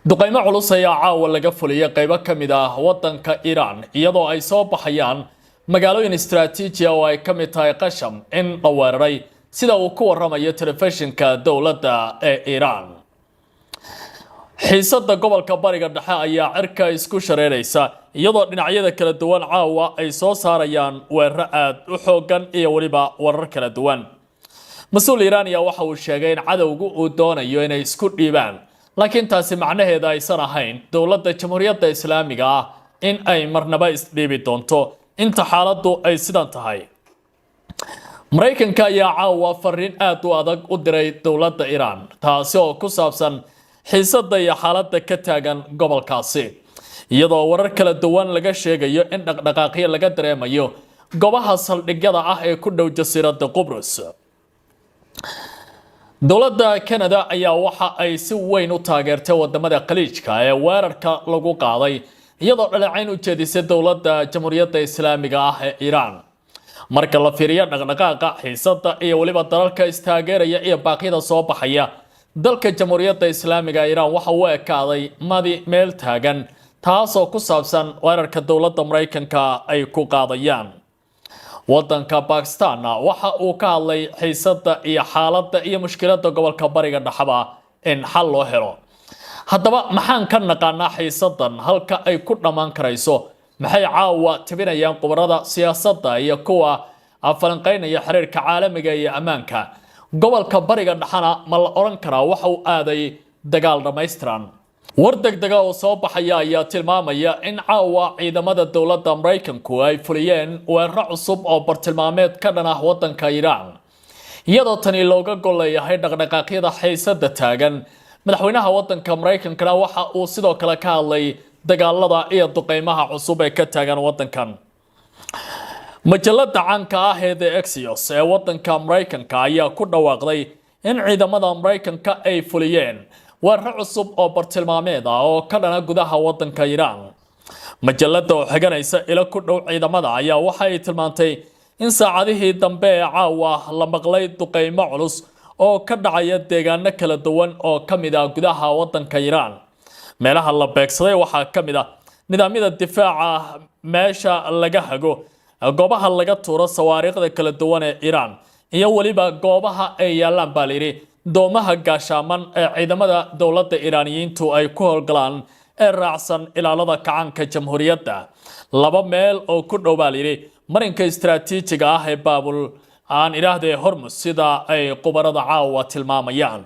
Duqaymo culus ayaa caawa laga fuliyay qaybo ka mid ah waddanka Iiraan, iyadoo ay soo baxayaan magaalooyin istaraatiiji ah oo ay ka mid tahay Qasham in la weeraray, sida uu ku waramayo telefishinka dowladda ee Iiraan. Xiisada gobolka Bariga Dhexe ayaa cirka isku shareeraysa, iyadoo dhinacyada kala duwan caawa ay soo saarayaan weeraro aada u xoogan iyo weliba warar kala duwan. Mas-uul Iiraaniya waxa uu sheegay in cadowgu uu doonayo inay isku dhiibaan, laakiin taasi macnaheeda aysan ahayn dowladda Jamhuuriyadda Islaamiga ah in ay marnaba isdhiibi doonto inta xaaladdu ay sidan tahay. Maraykanka ayaa caawa fariin aada u adag u diray dowladda Iiraan, taasi oo ku saabsan xiisadda iyo xaaladda ka taagan gobolkaasi, iyadoo warar kala duwan laga sheegayo in dhaqdhaqaaqyo laga dareemayo goobaha saldhigyada ah ee ku dhow jasiiradda Qubrus. Dowladda Canada ayaa waxa ay si weyn u taageertay wadamada Khaliijka ee weerarka lagu qaaday, iyadoo dhaleecayn u jeedisay dowladda Jamhuuriyadda Islaamiga ah ee Iiraan. Marka la fiiriyo dhaqdhaqaaqa xiisadda iyo weliba dalalka istaageeraya iyo baaqyada soo baxaya, dalka Jamhuuriyadda Islaamiga Iiraan waxa uu ekaaday madi meel taagan, taasoo ku saabsan weerarka dowladda Maraykanka ay ku qaadayaan wadanka. Bakistanna waxa uu ka hadlay xiisadda iyo xaaladda iyo mushkiladda gobolka Bariga Dhexaba in xal loo helo. Haddaba, maxaan ka naqaanaa xiisaddan halka ay ku dhammaan karayso? Maxay caawa tibinayaan khubarada siyaasadda iyo kuwa falanqeynaya xiriirka caalamiga iyo ammaanka gobolka Bariga Dhexana? Ma la odhan karaa waxa uu aaday dagaal dhammaystiran? War degdega oo soo baxaya ayaa tilmaamaya in caawa ciidamada dowladda Maraykanku ay fuliyeen weeraro cusub oo bartilmaameed ka dhan ah wadanka Iiraan, iyadoo tani looga gol leeyahay dhaqdhaqaaqyada xiisada taagan. Madaxweynaha wadanka Maraykankana waxa uu sidoo kale ka hadlay dagaalada iyo duqeymaha cusub ee ka taagan wadankan. Majalada caanka ah ee The Axios ee wadanka Maraykanka ayaa ku dhawaaqday in ciidamada Maraykanka ay fuliyeen weeraro cusub oo bartilmaameed ah oo ka dhana gudaha wadanka Iiraan. Majalada oo xiganaysa ilo ku dhow ciidamada ayaa waxa ay tilmaantay in saacadihii dambe ee caawa la maqlay duqeymo culus oo ka dhacaya deegaano kala duwan oo ka mid ah gudaha wadanka Iiraan. Meelaha la beegsaday waxaa ka mid ah nidaamyada difaaca, meesha laga hago, goobaha laga tuuro sawaariikhda kala duwan ee Iiraan iyo weliba goobaha ay yaalaan, baa layidhi, doomaha gaashaaman ee ciidamada dowladda Iiraaniyiintu ay ku howlgalaan ee raacsan Ilaalada Kacaanka Jamhuuriyadda, laba meel oo ku dhow, baa layidhi, marinka istaraatiijiga ah ee Baabul aan idhaahdee Hormus, sida ay khubarada caawa tilmaamayaan.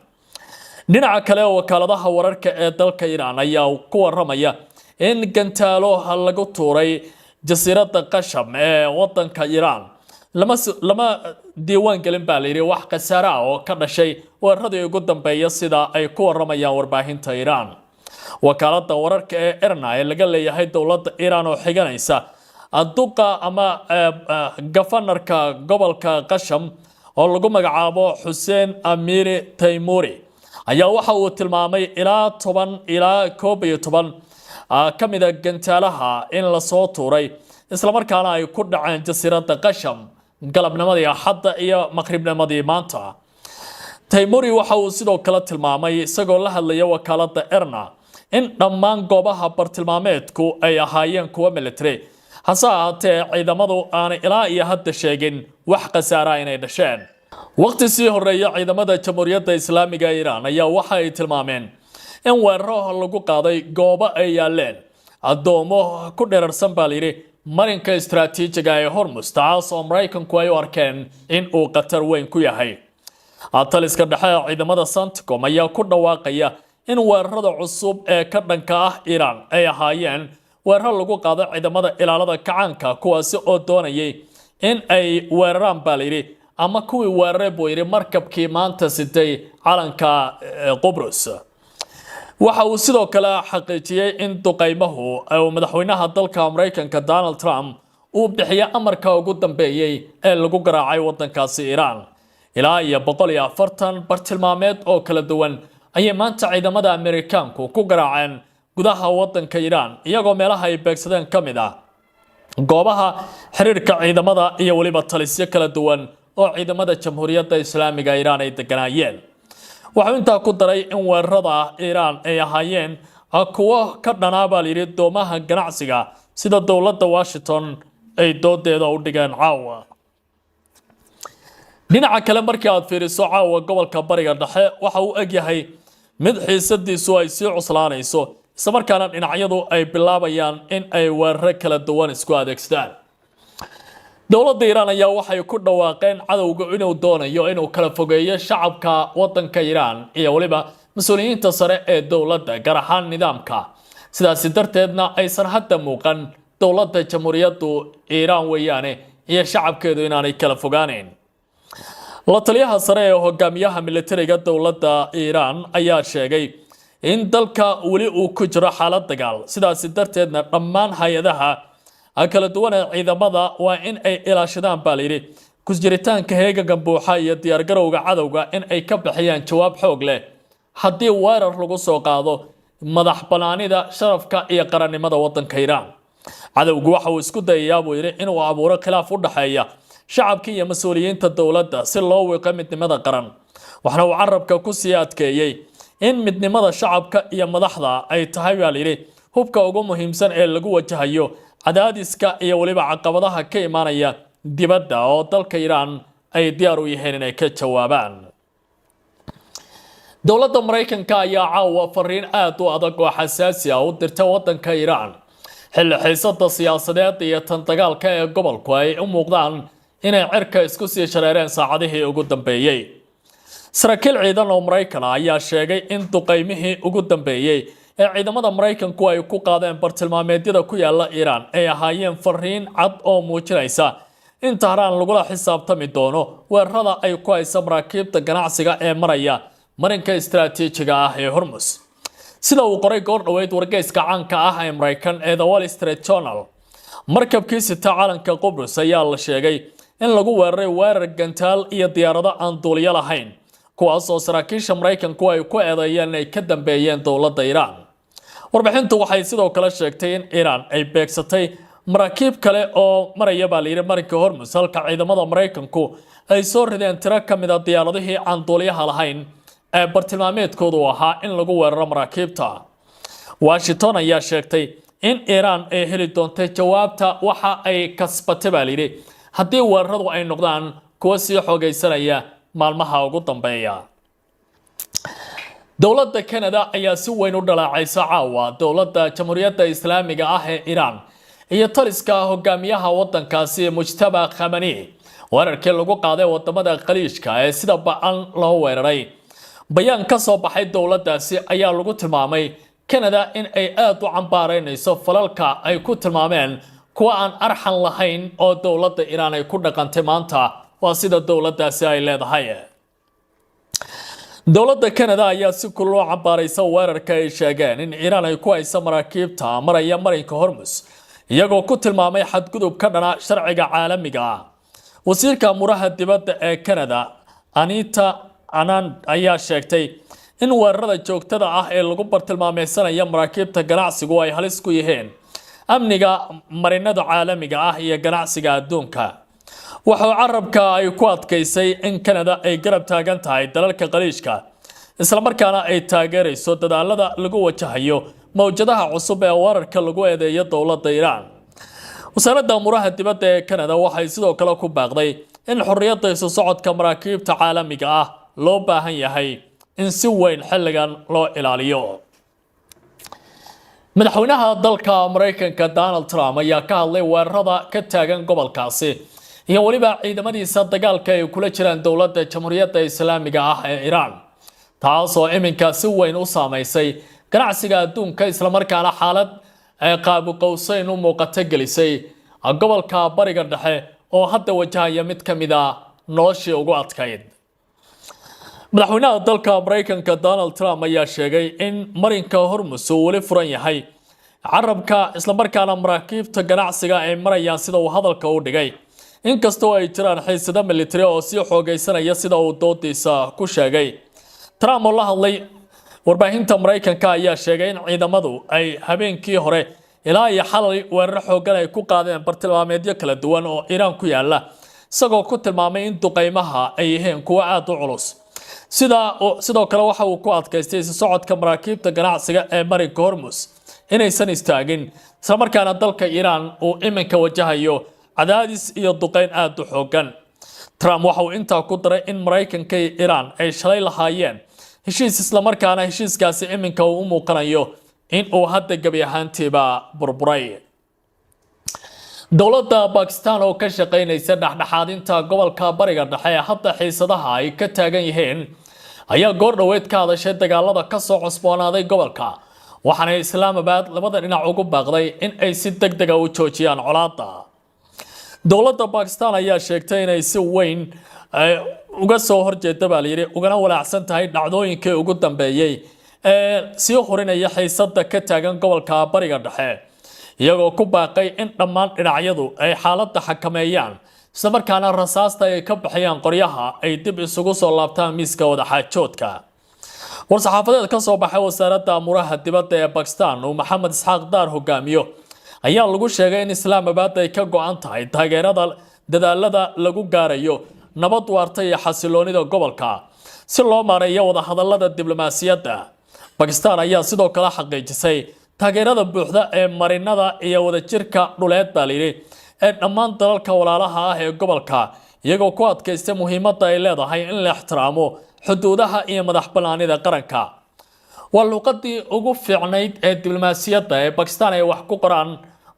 Dhinaca kale, wakaaladaha wararka ee dalka Iiraan ayaa ku waramaya in gantaalo lagu tuuray jasiiradda Qasham ee wadanka Iiraan. Lama diiwaan gelin, baa layidhi, wax khasaare ah oo ka dhashay weeraradii ugu dambeeya, sida ay ku waramayaan warbaahinta Iiraan. Wakaalada wararka ee IRNA ee laga leeyahay dowladda Iiraan oo xiganaysa duqa ama gafanarka gobolka Qasham oo lagu magacaabo Xuseen Amiiri Taymuri ayaa waxa uu tilmaamay ilaa 10 ilaa 11 ka mida gantaalaha in lasoo tuuray, islamarkaana ay ku dhaceen jasiiradda Qasham galabnimadii Axadda iyo maqribnimadii maanta. Taymuri waxa uu sidoo kale tilmaamay, isagoo la hadlaya wakaalada IRNA, in dhammaan goobaha bartilmaameedku ay ahaayeen kuwa military, hase ahaatee ciidamadu aanay ilaa iyo hadda sheegin wax khasaara inay dhasheen. Waqti sii horeeya, ciidamada Jamhuuriyadda Islaamiga Iiraan ayaa waxa ay tilmaameen in weeraro lagu qaaday goobo ay yaaleen addoomo ku dherarsan, baa layidhi, marinka istaraatiijiga ee Hormus, taas oo Maraykanku ay u arkeen in uu khatar weyn ku yahay. Taliska dhexe ee ciidamada CENTCOM ayaa ku dhawaaqaya in weerarada cusub ee ka dhanka ah Iiraan ay ahaayeen weeraro lagu qaado ciidamada Ilaalada Kacaanka, kuwaasi oo doonayay in ay weeraraan, baa layidhi, ama kuwii weeraray, buu yidhi, markabkii maanta sitay calanka Qubrus. Waxa uu sidoo kale xaqiijiyey in duqaymahu uu madaxweynaha dalka Maraykanka Donald Trump uu bixiyay amarka ugu dambeeyey ee lagu garaacay wadankaasi Iiraan. Ilaa iyo 140 bartilmaameed oo kala duwan ayay maanta ciidamada Amerikaanku ku garaaceen gudaha wadanka Iiraan, iyagoo meelaha ay beegsadeen ka mid ah goobaha xiriirka ciidamada iyo weliba talisyo kala duwan oo ciidamada Jamhuuriyadda Islaamiga Iiraan ay deganaayeen. Waxuu intaa ku daray in weerarada Iiraan ay ahaayeen kuwo ka dhanaa baa layidhi doomaha ganacsiga, sida dowladda Washington ay doodeeda u dhigeen caawa. Dhinaca kale, markii aad fiiriso caawa gobolka Bariga Dhexe, waxa uu egyahay mid xiisadiisu ay sii cuslaanayso, islamarkaana dhinacyadu ay bilaabayaan in ay weeraro kala duwan isku adeegsadaan. Dowladda Iiraan ayaa waxay ku dhawaaqeen cadowga inuu doonayo inuu kala fogeeyo shacabka wadanka Iiraan iyo weliba mas-uuliyiinta sare ee dowladda, gaar ahaan nidaamka. Sidaasi darteedna aysan hadda muuqan dowladda Jamhuuriyaddu Iiraan weeyaane iyo shacabkeedu inaanay kala fogaaneyn. La taliyaha sare ee hogaamiyaha militariga dowladda Iiraan ayaa sheegay in dalka weli uu ku jiro xaalad dagaal, sidaasi darteedna dhammaan hay-adaha kala duwan ee ciidamada waa in ay ilaashadaan baa layidhi kusjiritaanka heeganka buuxa iyo diyaargarowga cadowga in ay ka bixiyaan jawaab xoog leh haddii weerar lagu soo qaado madax banaanida, sharafka iyo qarannimada wadanka Iiraan. Cadowgu waxa uu isku dayayaa, buu yidhi, inuu abuuro khilaaf u dhexeeya shacabka iyo mas-uuliyiinta dowladda si loo wiiqo midnimada qaran. Waxaana uu carabka ku sii adkeeyey in midnimada shacabka iyo madaxda ay tahay, baa layidhi, hubka ugu muhiimsan ee lagu wajahayo cadaadiska iyo weliba caqabadaha ka imaanaya dibadda oo dalka Iiraan ay diyaar u yihiin inay ka jawaabaan. Dowladda Maraykanka ayaa caawa fariin aad u adag oo xasaasi ah u dirtay wadanka Iiraan, xilli xiisada siyaasadeed iyo tan dagaalka ee gobolku ay u muuqdaan inay cirka isku sii shareereen saacadihii ugu dambeeyey. Saraakiil ciidan oo Maraykan ah ayaa sheegay in duqaymihii ugu dambeeyey ee ciidamada Maraykanku ay ku qaadeen bartilmaameedyada ku yaala Iiraan ay ahaayeen fariin cad oo muujinaysa in Tahraan lagula xisaabtami doono weerarada ay ku haysa maraakiibta ganacsiga ee maraya marinka istaraatiijiga ah ee Hormus. Sida uu qoray goor dhoweyd wargeyska caanka ah ee Maraykan ee The Wall Street Journal, markabkii sita calanka Qubrus ayaa la sheegay in lagu weeraray weerar gantaal iyo diyaarado aan duuliyo lahayn, kuwaas oo saraakiisha Maraykanku ay ku eedeeyeen inay ka dambeeyeen dowladda Iiraan. Warbixintu waxay sidoo kale sheegtay in Iiraan ay beegsatay maraakiib kale oo maraya, baa layidhi, marinka Hormus, halka ciidamada Maraykanku ay soo rideen tiro ka mid a diyaaradihii aan duuliyaha lahayn ee bartilmaameedkoodu ahaa in lagu weeraro maraakiibta. Washington ayaa sheegtay in Iiraan ay heli doonto jawaabta waxa ay kasbatay, baa layidhi, haddii weeraradu ay noqdaan kuwo sii xoogaysanaya maalmaha ugu dambeeya. Dowladda Canada ayaa si weyn u dhaleecaysa caawa dowladda Jamhuuriyadda Islaamiga ah ee Iiraan iyo taliska hogaamiyaha wadankaasi Mujtaba Khamani weerarkii lagu qaaday wadamada Khaliijka ee sida ba-an loo weeraray. Bayaan ka soo baxay dowladdaasi ayaa lagu tilmaamay Canada in ay aada u cambaaraynayso falalka ay ku tilmaameen kuwa aan arxan lahayn oo dowladda Iiraan ay ku dhaqantay maanta, waa sida dowladdaasi ay leedahay. Dowladda Canada ayaa si kulul u cambaaraysa weerarka ay sheegeen in Iiraan ay ku hayso maraakiibta maraya marinka Hormus, iyagoo ku tilmaamay xadgudub ka dhana sharciga caalamiga ah. Wasiirka amuraha dibadda ee Canada, Anita Anand, ayaa sheegtay in weerarada joogtada ah ee lagu bartilmaameysanaya maraakiibta ganacsigu ay halis ku yihiin amniga marinada caalamiga ah iyo ganacsiga adduunka. Waxuu carabka ay ku adkaysay in Canada ay garab taagan tahay dalalka Khaliijka, islamarkaana ay taageerayso dadaalada lagu wajahayo mawjadaha cusub ee weerarka lagu eedeeyo dowladda Iiraan. Wasaaradda amuraha dibadda ee Canada waxay sidoo kale ku baaqday in xorriyadda isu socodka maraakiibta caalamiga ah loo baahan yahay in si weyn xilligan loo ilaaliyo. Madaxweynaha dalka Maraykanka Donald Trump ayaa ka hadlay weerarada ka taagan gobolkaasi iyo weliba ciidamadiisa dagaalka ay kula jiraan dowladda Jamhuuriyadda Islaamiga ah ee Iiraan, taasoo iminka si weyn u saameysay ganacsiga adduunka, islamarkaana xaalad qaabuqowseyn u muuqato gelisay gobolka Bariga Dhexe oo hadda wajahaya mid ka mid a noloshii ugu adkayd. Madaxweynaha dalka Maraykanka Donald Trump ayaa sheegay in marinka Hormus uu weli furan yahay carabka, islamarkaana maraakiibta ganacsiga ay marayaan, sida uu hadalka u dhigay, inkastoo ay jiraan xiisado militari oo sii xoogaysanaya, sida uu doodiisa ku sheegay. Trump oo la hadlay warbaahinta Maraykanka ayaa sheegay in ciidamadu ay habeenkii hore ilaa iyo xalay weeraro xooggan ay ku qaadeen bartilmaameedyo kala duwan oo Iiraan ku yaala, isagoo ku tilmaamay in duqaymaha ay yihiin kuwo aada u culus. Sidoo kale waxa uu ku adkaystay isu socodka maraakiibta ganacsiga ee marinka Hormus inaysan istaagin, islamarkaana dalka Iiraan uu iminka wajahayo cadaadis iyo duqeyn aada u xoogan. Trump waxa uu intaa ku daray in Maraykanka iyo Iiraan ay shalay lahaayeen heshiis, islamarkaana heshiiskaasi iminka uu u muuqanayo in uu hadda gebi ahaantiiba burburay. Dowladda Bakistan oo ka shaqaynaysa dhexdhexaadinta gobolka Bariga Dhexe ee hadda xiisadaha ay ka taagan yihiin ayaa goor dhoweed ka hadashay dagaalada kasoo cusboonaaday gobolka, waxaana Islaamabad labada dhinac ugu baaqday in ay si deg dega u joojiyaan colaadda. Dowladda Bakistan ayaa sheegtay inay si weyn uga soo horjeeda, baa layidhi, ugana walaacsan tahay dhacdooyinkii ugu dambeeyey ee sii hurinaya xiisada ka taagan gobolka Bariga Dhexe, iyagoo ku baaqay in dhammaan dhinacyadu ay xaaladda xakameeyaan, islamarkaana rasaasta ay ka bixiyaan qoryaha ay dib isugu soo laabtaan miiska wadaxaajoodka. War-saxaafadeed ka soo baxay wasaaradda amuuraha dibadda ee Bakistan uu Maxamed Isxaaq Daar hogaamiyo ayaa lagu sheegay in Islaamabad ay ka go-an tahay taageerada dadaalada lagu gaarayo nabad waarta iyo xasiloonida gobolka si loo maareeyo wadahadalada diblomaasiyadda. Bakistan ayaa sidoo kale xaqiijisay taageerada buuxda ee marinada iyo wadajirka dhuleed, baa layidhi, ee dhammaan dalalka walaalaha ah ee gobolka, iyagoo ku adkaystay muhiimadda ay leedahay in la ixtiraamo xuduudaha iyo madax bannaanida qaranka. Waa luuqadii ugu fiicnayd ee diblomaasiyadda ee Bakistan ay wax ku qoraan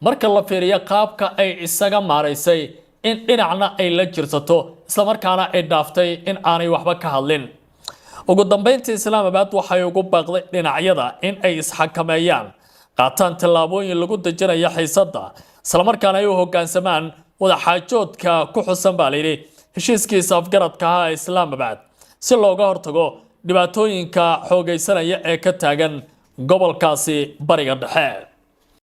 marka la fiiriyo qaabka ay isaga maaraysay in dhinacna ay la jirsato, islamarkaana ay dhaaftay in aanay waxba ka hadlin. Ugu dambeyntii, Islaamabad waxay ugu baaqday dhinacyada in ay isxakameeyaan, qaataan tallaabooyin lagu dejinayo xiisadda, islamarkaana ay u hoggaansamaan wadaxaajoodka ku xusan, baa layidhi, heshiiskiisa afgaradka ahaa ee Islaamabad si looga hortago dhibaatooyinka xoogaysanaya ee ka taagan gobolkaasi Bariga Dhexe.